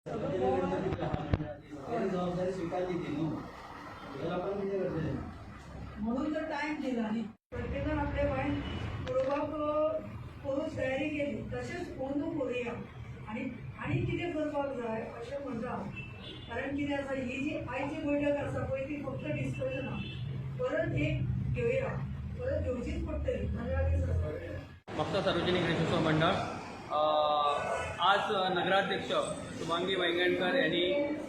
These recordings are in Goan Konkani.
गणपती आहा, जबाबदारी स्विकारली ती न्हू, लोकांक कितें करतलें? म्हणून तर टायम दिला न्ही. प्रत्येकान आपल्या गोंयान पळोवपाक करून तयारी केली, तशेंच अंदू करुया आनी आनी कितें करपाक जाय अशें म्हणटा हांव. कारण कितें आसा, ही जी आयची बैठक आसा पळय, ती फक्त डिस्कशना. परत एक घेवया, परत घेवचीच पडटली नाजाल्यार आमी म्हापसा सार्वजनिक गणेशोत्सव मंडळ. आज नगराध्यक्ष शुभांगी वायंगणकर यांनी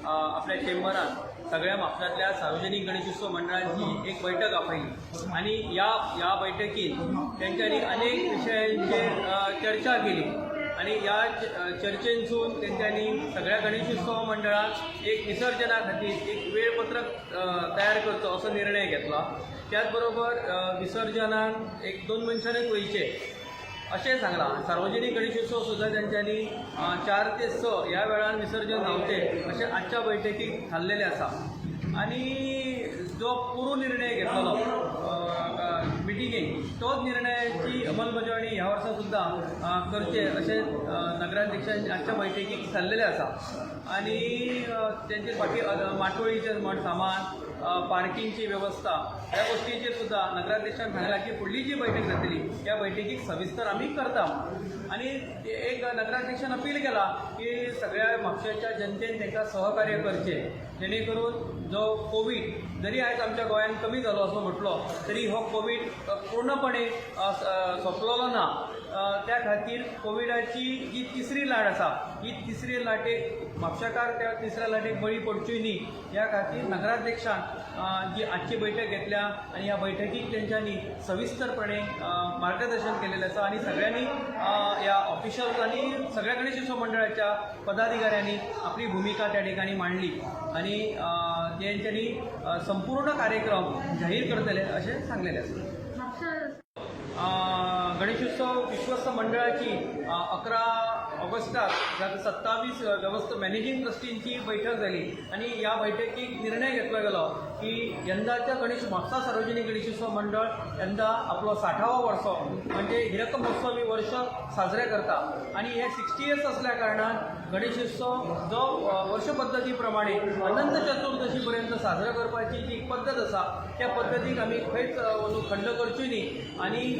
आपल्या चेंबरात सगळ्या म्हापशांतल्या सार्वजनिक गणेशोत्सव मंडळांची एक बैठक आपयली आणि या या बैठकीत तेंच्यांनी अनेक विशयांचेर चर्चा केली आणि ह्या चर्चेंसून तेंच्यांनी सगळ्या गणेशोत्सव मंडळाक एक विसर्जना खातीर एक वेळपत्रक तयार करचो असो निर्णय घेतला. त्याच बरोबर विसर्जनाक एक दोन मनशानूच वयचे अशें सांगलां. सार्वजनीक गणेशोत्सव सुद्दां तेंच्यांनी 4 ते 6 ह्या वेळार विसर्जन जावचें अशें आजच्या बैठकीक थारलेलें आसा. आनी जो पोरू निर्णय घेतलेलो मिटिंगेक, तोच निर्णयाची अंमलबजावणी ह्या वर्सा सुद्दां करचे अशें नगराध्यक्षान आजच्या बैठकीक थारलेलें आसा. आनी तेंचे बाकी माटोळीचें म्हण सामान, पार्किंगची वेवस्था, ह्या गोष्टीचेर सुद्दां नगराध्यक्षान सांगलां की फुडली जी बैठक जातली, त्या बैठकीक सविस्तर आमी करता. आनी एक नगराध्यक्षान अपील केला की सगळ्या म्हापशेच्या जनतेन तांकां सहकार्य करचें, जेणे करून जो कोवीड जरी आयज आमच्या गोंयांत कमी जालो असो म्हटलो तरी हो कोवीड पूर्णपणे सोंपलेलो ना. त्या खातीर कोविडाची जी तिसरी लाट आसा, ही तिसरी लाटेक म्हापशेकार त्या तिसऱ्या लाटेक बळी पडची न्ही, ह्या खातीर नगराध्यक्षान जी आजची बैठक घेतल्या आनी ह्या बैठकीक तेंच्यांनी सविस्तरपणे मार्गदर्शन केलेलें आसा. आनी सगळ्यांनी ह्या ऑफिशल्स आनी सगळ्या गणेशोत्सव मंडळाच्या पदाधिकाऱ्यांनी आपली भुमिका त्या ठिकाणी मांडली आनी तेंच्यांनी संपूर्ण कार्यक्रम जाहीर करतले अशें सांगलेलें आसा. गणेशोत्सव विश्वस्त मंडळाची 11 ऑगस्टाक 27 व्यवस्था मॅनेजिंग ट्रस्टींची बैठक झाली आणि या बैठकीत निर्णय घेतला गेलो की यंदाच्या गणेश म्हापसा सार्वजनिक गणेशोत्सव मंडळ यंदा आपलो 60वा वर्स म्हणजे हिरक महोत्सवी वर्ष साजरे करता. आणि हे 60 इयर्स असल्या कारणान गणेशोत्सव जो वर्ष पद्दती प्रमाणे अनंत चतुर्दशी पर्यंत साजरो करपाची जी पद्दत आसा, त्या पद्दतीक आमी खंयच वचून खंड करची न्ही. आनी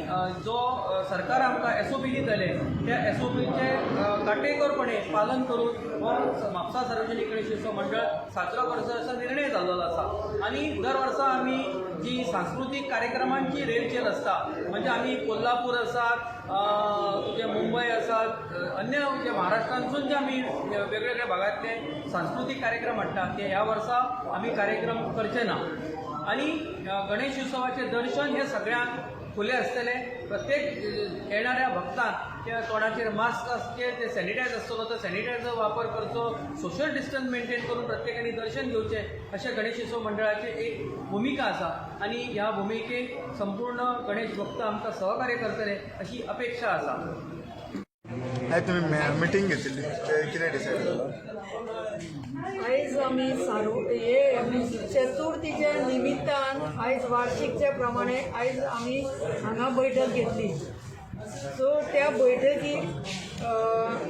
जो सरकार आमकां एसओपी दितले, त्या एसओपीचे काटेकोरपणे पालन करून हो म्हापसा सार्वजनिक गणेशोत्सव मंडळ साजरो करचो असो निर्णय जाल्लो आसा. आनी दर वर्सा आमी जी सांस्कृतीक कार्यक्रमांची रेलचेल आसता, म्हणजे आमी कोल्हापूर आसात, तुजे मुंबय आसात, अन्य जे महाराष्ट्रांतसून जे आमी वेगवेगळ्या भागांतले सांस्कृतीक कार्यक्रम हाडटा, ते ह्या वर्सा आमी कार्यक्रम करचे ना. आनी गणेश उत्सवाचें दर्शन हें सगळ्यांक खुलें आसतलें. प्रत्येक येणाऱ्या भक्तांक त्या तोंडाचेर मास्क आसचे, ते सॅनिटायझर आसतलो तो सॅनिटायझर वापर करचो, सोशल डिस्टन्स मेंटेन करून प्रत्येकांनी दर्शन घेवचें अशें गणेश उत्सव मंडळाची एक भुमिका आसा. आनी ह्या भुमिकेक संपूर्ण गणेश भक्त आमकां सहकार्य करतले अशी अपेक्षा आसा. आयज तुमी मिटींग घेतिल्ली, ते कितें डिसायड जालां? आयज आमी सार्व हे चतुर्थीच्या निमित्तान आयज वार्षिकच्या प्रमाणे आयज आमी हांगा बैठक घेतली. सो त्या बैठकीक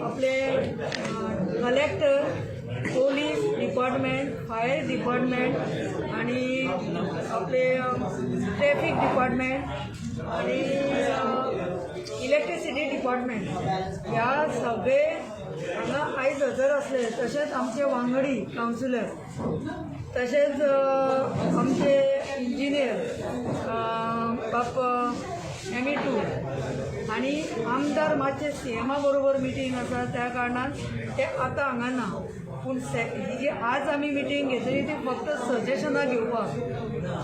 आपले collector, police department, fire department आणि आपले ट्रॅफिक डिपार्टमेंट आणि इलेक्ट्रिसिटी डिपार्टमेंट ह्या सगळे हांगा आयज हजर आसले. तशेंच आमचे वांगडी कावन्सिलर, तशेंच आमचे इंजिनियर बाप एम ई 2 आनी आमदार मातशे सीएमा बरोबर मिटींग आसा, त्या कारणान ते आतां हांगा ना. पूण ही जी आज आमी मिटींग घेतली ती फक्त सजेशनां घेवपाक.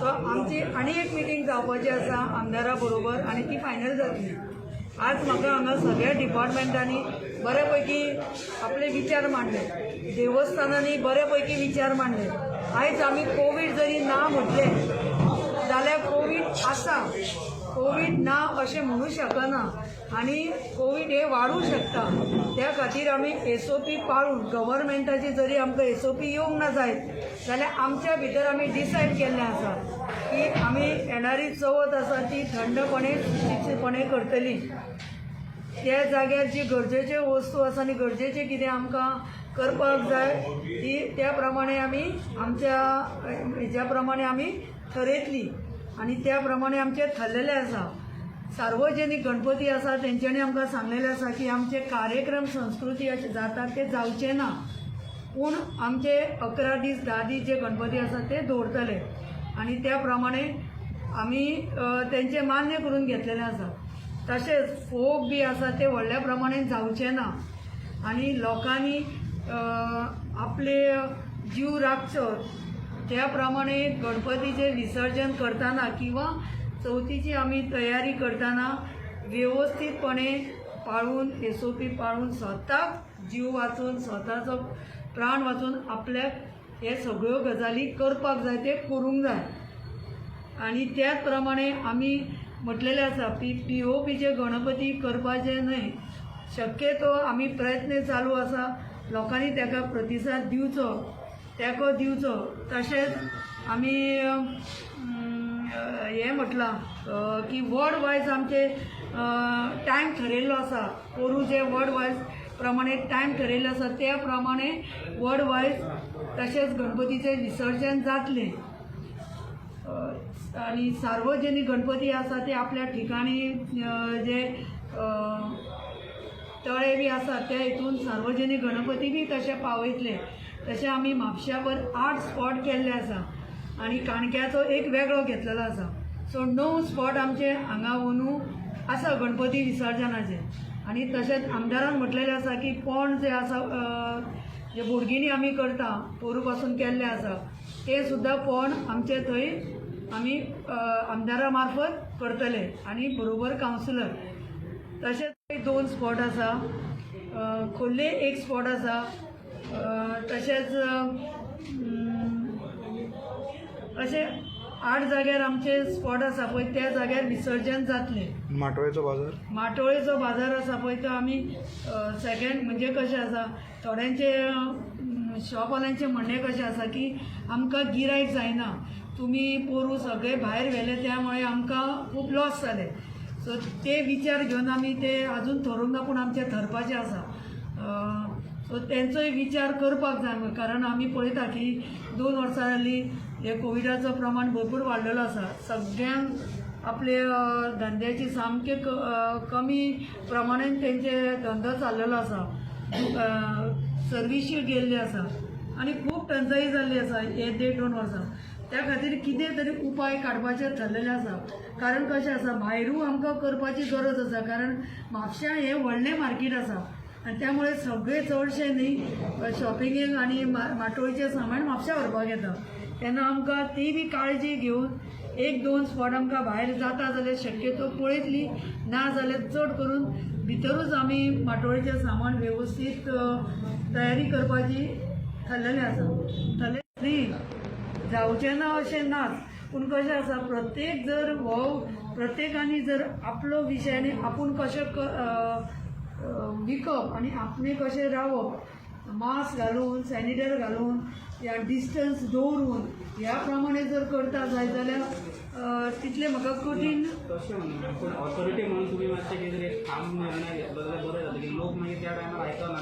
सो आमची आनी एक मिटींग जावपाची आसा आमदारा बरोबर आनी ती फायनल जातली. आज म्हाका हांगा सगळ्या डिपार्टमेंटांनी बऱ्या पैकी आपले विचार मांडले, देवस्थानांनी बऱ्या पैकी विचार मांडले. आयज आमी कोवीड जरी ना म्हटलें जाल्यार कोवीड आसा. कोवीड ना अशें म्हणू शकना आनी कोवीड हे वाडूं शकता. त्या खातीर आमी एसओपी पाळून, गव्हर्मेंटाची जरी आमकां एसओपी येवंक ना जायत जाल्यार आमच्या भितर आमी डिसायड केल्लें आसा की आमी येणारी चवथ आसा ती थंडपणे, शिस्तपणे करतली. त्या जाग्यार जी गरजेच्यो वस्तू आसा आनी गरजेचें कितें आमकां करपाक जाय ती त्या प्रमाणे आमी आमच्या हेज्या प्रमाणे आमी थरयतली आनी त्या प्रमाणे आमचें थरलेलें आसा. सार्वजनीक गणपती आसा तेंच्यांनी आमकां सांगलेलें आसा की आमचे कार्यक्रम संस्कृती अशे जाता ते जावचे ना, पूण आमचे 11 दीस 10 दीस जे गणपती आसा ते दवरतले आनी त्या प्रमाणे आमी तेंचें मान्य करून घेतलेलें आसा. तशेंच फोग बी आसा ते व्हडल्या प्रमाणे जावचे ना आनी लोकांनी आपले जीव राखचो त्या प्रमाणे गणपतीचें विसर्जन करतना किंवा चवथीची आमी तयारी करतना वेवस्थीतपणे पाळून SOP पाळून स्वताक जीव वाचोवन स्वताचो प्राण वाचोवन आपल्याक हे सगळ्यो गजाली करपाक जाय, ते करूंक जाय. आनी त्याच प्रमाणे आमी म्हटलेलें आसा की POPचे गणपती करपाचे न्हय, शक्यतो आमी प्रयत्न चालू आसा, लोकांनी ताका प्रतिसाद दिवचो, तेंको दिवचो. तशेंच आमी हें म्हटलां की वॉर्ड वायज आमचे टायम थरयल्लो आसा. पोरूं जे वॉर्ड वायज प्रमाणे टायम थरयल्लो आसा त्या प्रमाणे वॉर्ड वायज तशेंच गणपतीचें विसर्जन जातलें. आनी सार्वजनीक गणपती आसा ते आपल्या ठिकाणी जे तळे बी आसा त्या हितून सार्वजनीक गणपती बी तशे पावयतले. तशें आमी म्हापश्याभर 8 स्पॉट केल्ले आसा आनी काणक्याचो एक वेगळो घेतलेलो आसा. सो 9 स्पॉट आमचे हांगा अंदू आसा गणपती विसर्जनाचे. आनी तशेंच आमदारान म्हटलेलें आसा की पोंड जे आसा जे बोडगिणी आमी करता पोरूं पासून केल्ले आसा ते सुद्दां पोंड आमचे थंय आमी आमदारा मार्फत करतले आनी बरोबर कावन्सिलर. तशेंच 2 स्पॉट आसा, खोर्ले 1 स्पॉट आसा, तशेंच अशे 8 जाग्यार आमचे स्पॉट आसा पळय त्या जाग्यार विसर्जन जातलें. माटोळेचो बाजार, माटोळेचो बाजार आसा पळय तो आमी सेकेंड म्हणजे कशें आसा थोड्यांचे शॉपवाल्यांचें म्हणणें कशें आसा की आमकां गिरायक जायना, तुमी पोरूं सगळे भायर व्हेले त्यामुळे आमकां खूब लॉस जाले. सो ते विचार घेवन आमी ते आजून थरोवंक ना, पूण आमचें थरपाचें आसा. सो तेंचोय विचार करपाक जाय, कारण आमी पळयता की 2 वर्सां जालीं हे कोविडाचो प्रमाण भरपूर वाडलेलो आसा. सगळ्यांक आपले धंद्याची सामके कमी प्रमाणान तेंचे धंदो चाललेलो आसा, सर्विशी गेल्ली आसा आनी खूब टंचाई जाल्ली आसा हे 1.5-2 वर्सां. त्या खातीर कितें तरी उपाय काडपाचे थरलेले आसा. कारण कशें आसा भायरूय आमकां करपाची गरज आसा, कारण म्हापश्यां हें व्हडलें मार्केट आसा आनी त्यामुळे सगळे चडशे न्ही शॉपिंगेक आनी माटोळीचें सामान म्हापश्यां व्हरपाक येता. तेन्ना आमकां ती बी काळजी घेवन 1-2 स्पॉट आमकां भायर जाता जाल्यार शक्यतो पळयतली, ना जाल्यार चड करून भितरूच आमी माटोळीचें सामान वेवस्थीत तयारी करपाची थरलेलें आसा. थरलें न्ही जावचें ना अशें नाच, पूण कशें आसा प्रत्येक जर हो प्रत्येकानी जर आपलो विशय आनी आपूण कशें विकप आनी आपणें कशें रावप, मास्क घालून सॅनिटायझर घालून या डिस्टन्स दवरून ह्या प्रमाणे जर करता जायत जाल्यार तितलें म्हाका कठीण. तशें म्हणून पूण ऑथॉरिटी म्हणून तुमी मातशें कितें तरी ठाम निर्णय घेतलो जाल्यार बरें जातलें की लोक मागीर त्या टायमार आयकना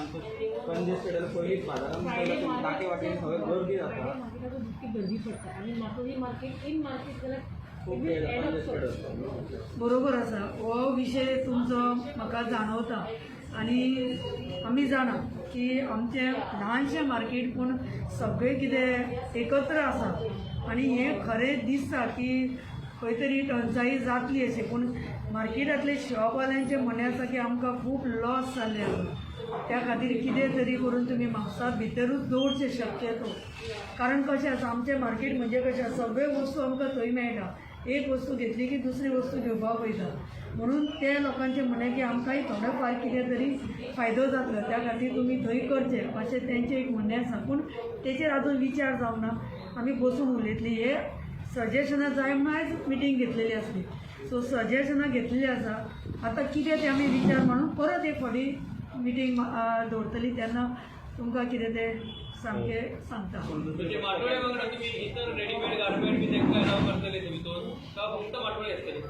कंजेस्टेड पयलींच बाजारान टाके वाटेन सगळें गर्दी जाता, तितकी गर्दी पडटा आनी माटोळी मार्केट इन मार्केट जाल्यार खूब कंजेस्टेड आसता. बरोबर आसा, हो विशय तुमचो म्हाका जाणवता आनी आमी जाणा की आमचें ल्हानशें मार्केट पूण सगळें कितें एकत्र आसा आनी हें खरें दिसता की खंय तरी टंचाई जातली अशें, पूण मार्केटांतले शॉपवाल्यांचें म्हणणें आसा की आमकां खूब लॉस जाल्ले आसा, त्या खातीर कितें तरी करून तुमी म्हापसा भितरूच दवरचें शक्यतो. कारण कशें आसा आमचें मार्केट म्हणजे कशें आसा सगळ्यो वस्तू आमकां थंय मेळटा, एक वस्तू घेतली की दुसरी वस्तू घेवपाक वयता, म्हणून ते लोकांचें म्हणणें की आमकांय थोडो फार कितें तरी फायदो जातलो, त्या खातीर तुमी थंय करचें अशें तेंचें एक म्हणणें आसा. पूण तेचेर आजून विचार जावंक ना, आमी बसून उलयतली. हे सजेशनां जाय म्हणून आयज मिटींग घेतलेली आसली, सो सजेशनां घेतलेली आसा. आतां कितें तें आमी विचार म्हणून परत एक फावटी मिटींग दवरतली तेन्ना तुमकां कितें तें सामकें सांगता. म्हणजे माटोळे वांगडा तुमी इतर रेडीमेड गार्मेंट बी तांकां एलाव करतले तुमी दोन का फक्त माटोळी आसतली?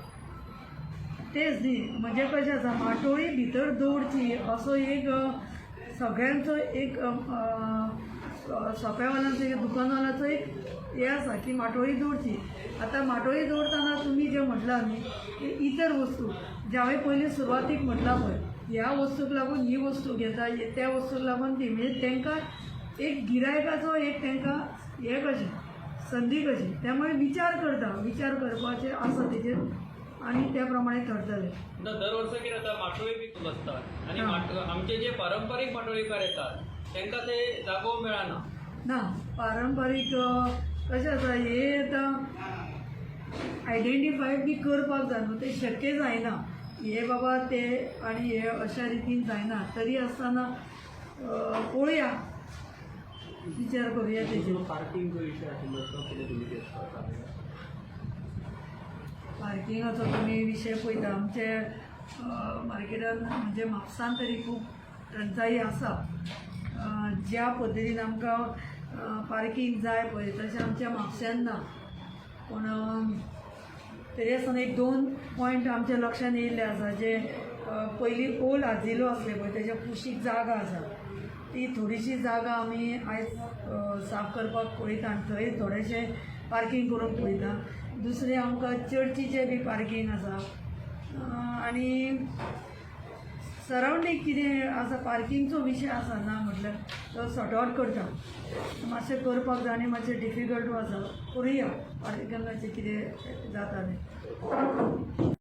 तेच न्ही म्हणजे कशें आसा माटोळी भितर दवरची असो एक सगळ्यांचो एक सोप्यावाल्यांचो एक दुकानवाल्याचो एक हें आसा की माटोळी दवरची. आतां माटोळी दवरतना तुमी जें म्हटलां न्ही की इतर वस्तू जे हांवें पयलीं सुरवातीक म्हटलां पळय, ह्या वस्तूक लागून ही वस्तू घेता, त्या वस्तूक लागून ती, म्हणजे तांकां एक गिरायकाचो एक तांकां हें कशें संदी कशी, त्यामुळे विचार करता, विचार करपाचे आसा तेजेर आनी त्या प्रमाणे थरतलें. आतां दर वर्सा कितें जाता, माटोळी बी बसतात आनी हां. आमचे जे पारंपारीक माटोळीकार येतात तांकां ते जागो मेळना. ना, पारंपारीक कशें आसा हें आतां आयडेंटिफाय बी करपाक जाय न्हू, तें शक्य जायना हे बाबा ते आनी हे अशा रितीन जायना. तरी आसतना पळोवया, विचार करुया तेजेर. पार्किंगचो विशय आशिल्लो तो कितें तुमी फेस करता? पार्किंगाचो तुमी विशय पळयता, आमचे मार्केटान म्हणजे म्हापसान तरी खूब टंचाई आसा. ज्या पद्दतीन आमकां पार्किंग जाय पळय तशें आमच्या म्हापश्यान ना. पूण तरी आसतना एक दोन पॉयंट आमच्या लक्षान येयल्ले आसा, जे पयलीं ओल्ड आजिलो आसले पळय तेज्या कुशीक जागा आसा, ती थोडीशी जागा आमी आयज साफ करपाक पळयता आनी थंय थोडेशें पार्किंग करूंक पळयता. दुसरें आमकां चर्चीचें बी पार्किंग आसा आनी सरावंडींग कितें आसा पार्किंगचो विशय आसा ना म्हटल्यार तो सॉर्ट आवट करता. मातशें करपाक जाय आनी मातशें डिफिकल्टूय आसा, करुया पार्किंगाचें कितें जाता तें.